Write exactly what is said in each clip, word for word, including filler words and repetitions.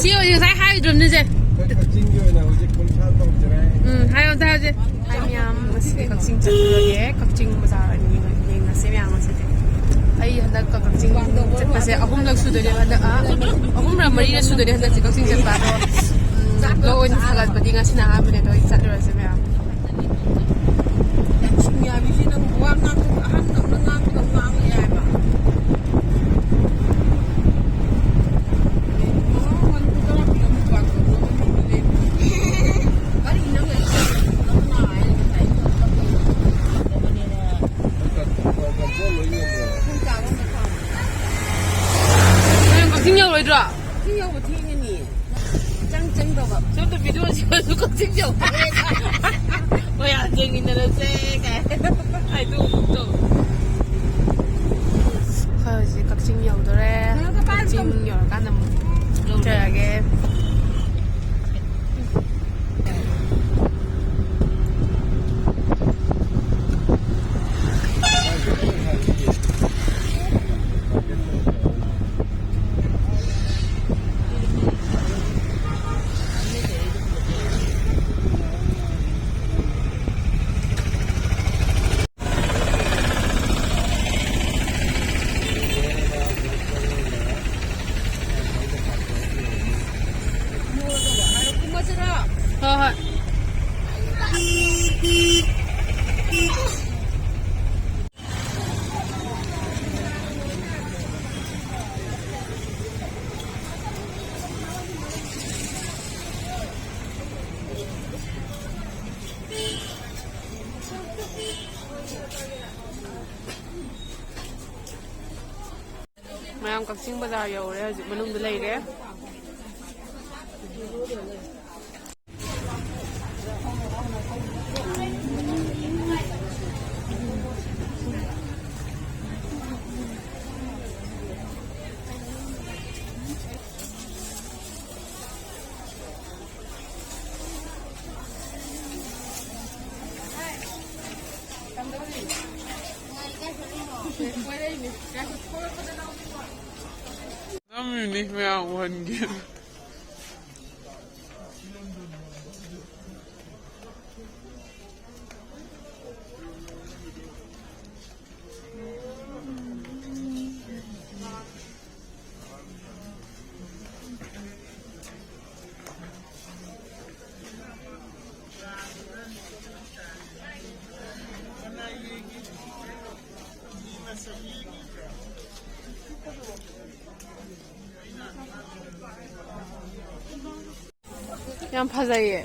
ꯁꯤ ꯍꯧꯖꯤꯛ ꯉꯁꯥꯏ ꯍꯥꯏꯗ꯭ꯔꯣꯕꯅꯦ ꯁꯦ? ꯑꯩꯈꯣꯏ ꯀꯛꯆꯤꯡꯒꯤ ꯑꯣꯏꯅ ꯍꯧꯖꯤꯛ ꯀꯨꯟꯊ꯭ꯔꯥ ꯇꯧꯖꯔꯦ꯫ ꯎꯝ, ꯍꯥꯏꯌꯣ, ꯑꯝꯇ ꯍꯥꯏꯌꯣꯁꯦ꯫ ꯍꯥꯏ ꯃꯌꯥꯝ, ꯉꯁꯤꯗꯤ ꯀꯛꯆꯤꯡ ꯆꯠꯂꯨꯔꯒꯦ꯫ ꯀꯛꯆꯤꯡ ꯕꯖꯥꯔ ꯑꯣꯏꯅ ꯌꯦꯡ-, ꯌꯦꯡꯉꯁꯦ ꯃꯌꯥꯝ ꯉꯁꯤꯗꯤ꯫ ꯑꯩ ꯍꯟꯗꯛ ꯀꯛꯆꯤꯡ ꯆꯠꯄꯁꯦ ꯑꯍꯨꯝꯂꯛ ꯁꯨꯗꯣꯏꯅꯦ ꯍꯟꯗꯛ, ꯑ, ꯑꯍꯨꯝꯔ ꯃꯔꯤꯔ ꯁꯨꯗꯣꯏꯅꯦ ꯍꯟꯗꯛꯁꯦ ꯀꯛꯆꯤꯡ ꯆꯠꯄ꯫ ꯑꯗꯣ, ꯎꯝ, vlog ꯑꯣꯏꯅ ꯊꯥꯒꯠꯄꯗꯤ ꯉꯁꯤꯅ ꯑꯍꯥꯟꯕꯅꯦ꯫ ꯑꯗꯣ ꯑꯩ ꯆꯠꯂꯨꯔꯁꯦ ꯃꯌꯥꯝ꯫ ꯁꯨꯡꯌꯥꯕꯤꯁꯤ ꯅꯪ ꯋꯥ ꯉꯥꯡꯕ ꯑꯍꯟ ꯑꯃꯅ ꯉꯥꯡꯕꯗꯧ ꯉꯥꯡꯉꯦ ꯍꯥꯏꯕ꯫ ꯀꯔꯤ ꯅꯪ ꯂꯩ? ꯄꯨꯡ ꯀꯌꯥ ꯋꯥꯠꯂꯤ? ꯅꯪ ꯀꯛꯆꯤꯡ ꯌꯧꯔꯣꯏꯗ꯭ꯔꯣ? ꯀꯛꯆꯤꯡ ꯌꯧꯕ ꯊꯦꯡꯉꯅꯤ꯫ ꯆꯪ ꯆꯪꯗꯕ꯫ ꯁꯣꯝꯗ video ꯁꯤꯁꯨ ꯀꯛꯆꯤꯡ ꯌꯧꯔꯦ꯫ ꯃꯌꯥꯝ ꯌꯦꯡꯃꯤꯟꯅꯔꯁꯦ ꯀꯥꯏ꯫ ꯍꯥꯏꯗꯣꯛꯑꯣ꯫ ꯍꯧꯖꯤꯛ ꯀꯛꯆꯤꯡ ꯌꯧꯗꯣꯔꯦ꯫ ꯀꯛꯆꯤꯡ ꯌꯧꯔꯀꯥꯟꯗ ꯑꯃꯨꯛ ꯂꯧꯖꯔꯛꯑꯒꯦ꯫ ꯍꯣꯏ, ꯍꯣꯏ꯫ ꯃꯌꯥꯝ ꯀꯛꯆꯤꯡ ꯕꯖꯥꯔ ꯌꯧꯔꯦ, ꯍꯧꯖꯤꯛ ꯃꯅꯨꯡꯗ ꯂꯩꯔꯦ꯫ ꯅꯝꯃꯤꯅꯤ ꯃꯌꯥꯝ ꯎꯍꯟꯒꯦ꯫ ꯌꯥꯝ ꯐꯖꯩꯌꯦ꯫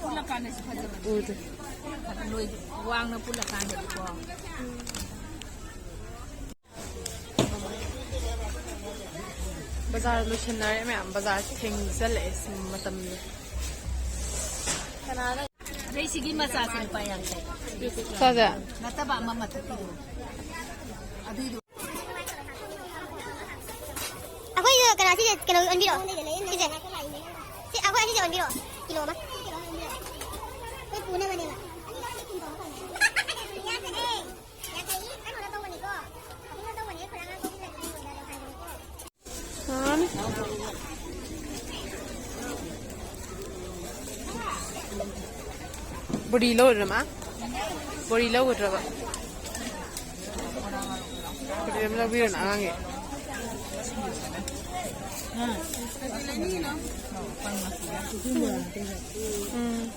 ꯄꯨꯜꯂꯀꯥꯟꯗꯁꯨ ꯐꯖꯕꯅꯦ꯫ ꯎꯗꯦ꯫ ꯂꯣꯏ-, ꯋꯥꯡꯅ ꯄꯨꯜꯂꯀꯥꯟꯗꯗꯤꯀꯣ꯫ ꯕꯖꯥꯔ ꯂꯣꯏꯁꯤꯟꯅꯔꯦ ꯃꯌꯥꯝ, ꯕꯖꯥꯔ ꯊꯦꯡꯖꯜꯂꯛꯑꯦ ꯁꯤ ꯃꯇꯝꯁꯦ꯫ ꯀꯅꯥꯅ? ꯑꯗꯩ ꯁꯤꯒꯤ ꯃꯆꯥꯁꯦ ꯂꯨꯄꯥ ꯌꯥꯡꯈꯩ꯫ ꯁꯥꯁꯦ? ꯅꯠꯇꯕ ꯑꯃ ꯃꯊꯛꯀꯤꯗꯣ꯫ ꯑꯗꯨꯏꯗꯣ꯫ ꯑꯩꯈꯣꯏ ꯀꯩꯅꯣ ꯁꯤꯁꯦ ꯀꯩꯅꯣ ꯑꯣꯟꯕꯤꯔꯣ꯫ ꯁꯤꯁꯦ꯫ ꯁꯤ ꯑꯩꯈꯣꯏ ꯑꯁꯤꯁꯦ ꯑꯣꯟꯕꯤꯔꯣ꯫ ꯀꯤꯂꯣ ꯑꯃ꯫ ꯑꯩꯈꯣꯏ ꯄꯨꯅꯕꯅꯦꯕ꯫ ꯕꯣꯔꯤ ꯂꯧꯔꯣꯏꯗ꯭ꯔꯃ? ꯕꯣꯔꯤ ꯂꯧꯒꯗ꯭ꯔꯕ? ꯕꯣꯔꯤ ꯑꯃ ꯂꯧꯕꯤꯔꯣꯅ ꯑꯉꯥꯡꯒꯤ꯫ ꯎꯝ꯫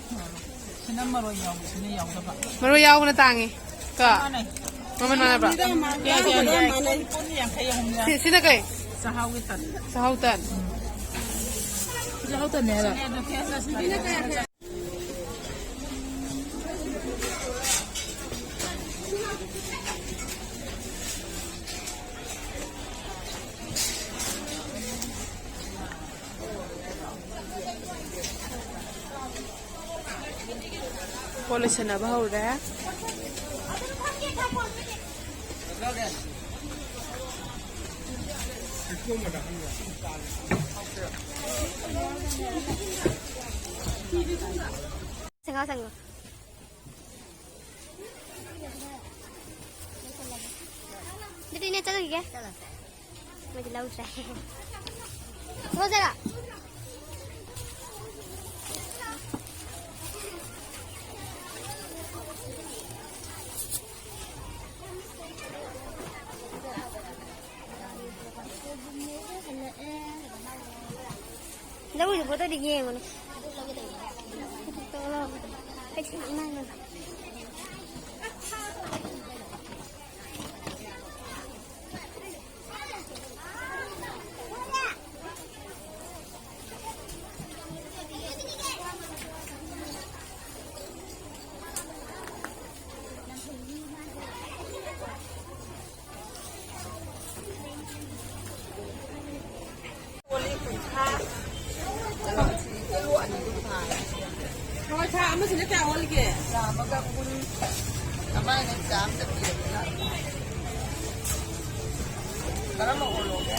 ꯁꯤꯅ ꯃꯔꯣꯏ ꯌꯥꯎꯕ, ꯁꯤꯅ ꯌꯥꯎꯗꯕ꯫ ꯃꯔꯣꯏ ꯌꯥꯎꯕꯅ ꯇꯥꯡꯉꯤ꯫ ꯀꯣ? ꯃꯥꯟꯅꯩ꯫ ꯃꯃꯜ ꯃꯥꯟꯅꯕ꯭ꯔꯣ? ꯃꯥꯟꯅꯩ꯫ ꯀꯌꯥ, ꯀꯌꯥꯅꯣ? ꯀꯨꯟ ꯌꯥꯡꯈꯩ ꯑꯍꯨꯝ ꯌꯥꯎ-, ꯁꯤ-, ꯁꯤꯅ ꯀꯩ? ꯆꯥꯛꯍꯥꯎꯒꯤ ꯇꯟ꯫ ꯆꯥꯛꯍꯥꯎ ꯇꯟ꯫ ꯆꯥꯛꯍꯥꯎ ꯇꯟꯅꯦ ꯍꯥꯏꯔꯣ? ꯁꯤꯅ ꯑꯗꯨ ꯈꯦꯠꯅ-, ꯀꯣꯜ ꯂꯣꯏꯁꯟꯅꯕ ꯍꯧꯔꯦ꯫ ꯁꯦꯡꯉꯣ, ꯁꯦꯡꯉꯣ꯫ ꯑꯗꯨꯗꯤ ꯏꯅꯦ ꯆꯠꯂꯨꯈꯤꯒꯦ꯫ ꯆꯠꯂꯣ꯫ ꯃꯣꯏꯗꯤ ꯂꯧꯗ꯭ꯔꯦ꯫ ꯊꯣꯛꯑꯁꯤꯔ? ꯂꯧꯔꯤꯕ ꯄꯣꯠꯇꯣ ꯑꯝꯇ ꯌꯦꯡꯉꯨꯅꯦ꯫ ꯁꯥ ꯑꯃꯁꯤꯅ ꯀꯌꯥ ꯑꯣꯜꯂꯤꯒꯦ? ꯆꯥꯝꯃꯒ ꯀꯨꯟ꯫ ꯀꯃꯥꯏꯅ ꯆꯥꯝꯗ ꯄꯤꯔꯛꯏꯅꯣ? ꯀꯔꯝꯕ ꯑꯣꯜꯂꯣꯒꯦ?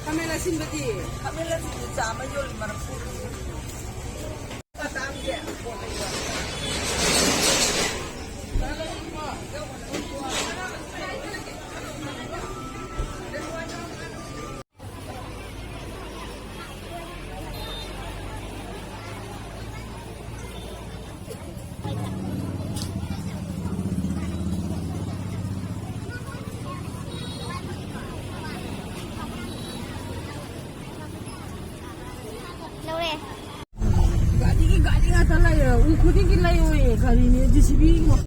ꯈꯥꯃꯦꯟ ꯑꯁꯤꯟꯕꯗꯤ? ꯈꯥꯃꯦꯟ ꯑꯁꯤꯟꯕꯤ ꯆꯥꯝꯃ ꯌꯣꯜꯂꯤ, ꯃꯔꯐꯨ꯫ ꯂꯧꯔꯦ꯫ ꯒꯥꯔꯤꯒꯤ ꯒꯥꯔꯤ ꯉꯥꯛꯇ ꯂꯩꯔꯦ꯫ ꯎ ꯈꯨꯗꯤꯡꯒꯤ ꯂꯩꯌꯣꯌꯦ ꯒꯥꯔꯤꯅꯦ, ꯖꯦ ꯁꯤ ꯕꯤ꯫